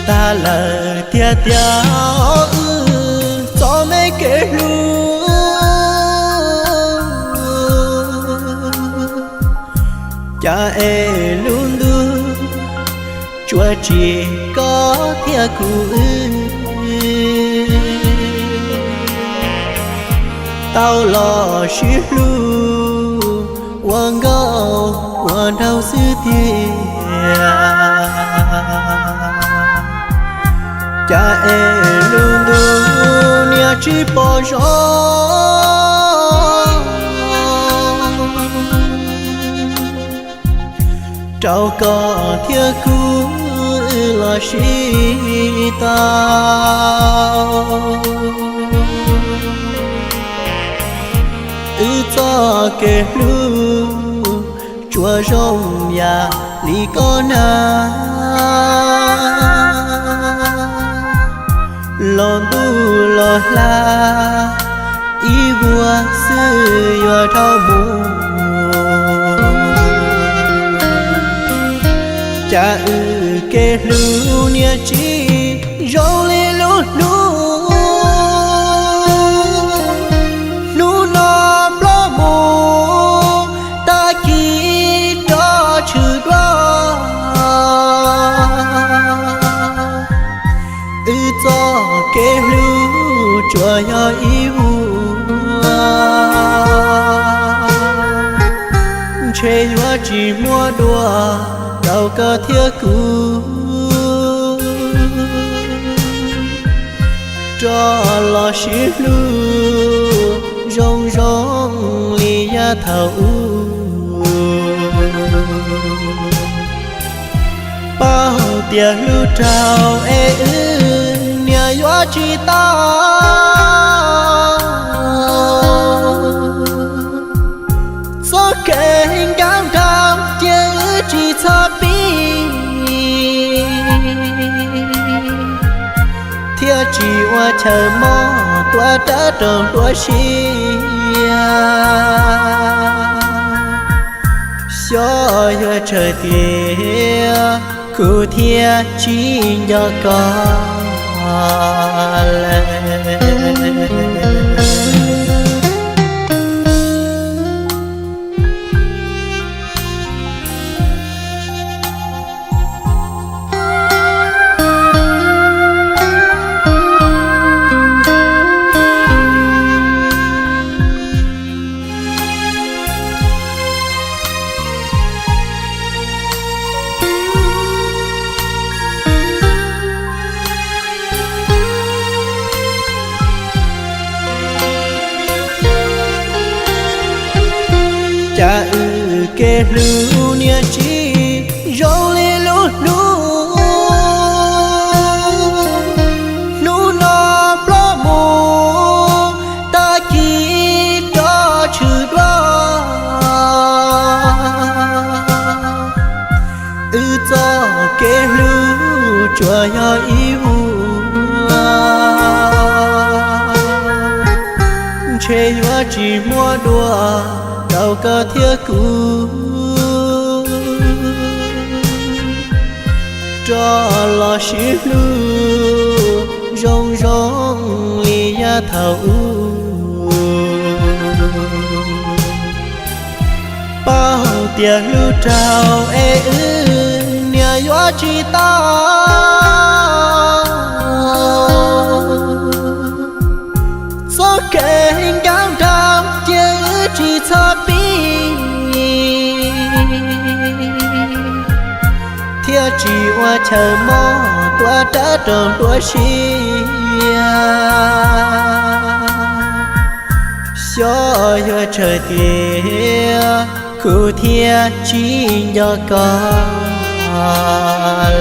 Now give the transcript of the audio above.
Tag lawm tiag tiag wb txoj me kev hlub, cas es lub ntuj tsuas tsim koj thiab kuv wb tau los sib hlub ua nkauj ua nraug xwb tiag. Cas es lub ntuj niaj tsis pom zoo rau koj thiab kuv wb los sib tau. Wb txoj kev hlub tsuas zoo yam li koj na, los ntuj los hla ib vuag xwb yuav dhau mus. Cas wb kev hlub niaj tsis zoo li lub hnub, hnub no ploj mus tag kis rov tshwm dua. Wb txoj kev hlub tsuas yog ib vuag, ntshe yuav tsis muaj dua rau koj thiab kuv rov los sib hlub zoo zoo li yav thaum ub. Paub tias hlub raug es wb niam yuav tsis tau, txoj kev nkauj nraug ces wb tsis txhob pib, thiaj tsis ua chaw mob tua rab roog dua siab. Xyov yuav tsawg tiag kuv thiaj tsis nco koj lawm. Cas wb kev hlub niaj tsis zoo li lub hnub, hnub no ploj mus tag kis rov tshwm dua. Wb txoj kev hlub tsuas yog ib vuag, ntshe yuav tsis muaj dua rau koj thiab kuv rov los sib hlub zoo zoo li yav thaum ub. Paub tias hlub raug es wb niam yuav tsis tau, txoj kev nkauj nraug ces wb tsis txhob pib, thiaj tsis ua chaw mob tua rab roog dua siab. Xyov yuav tsawg tiag kuv thiaj tsis nco koj lawm.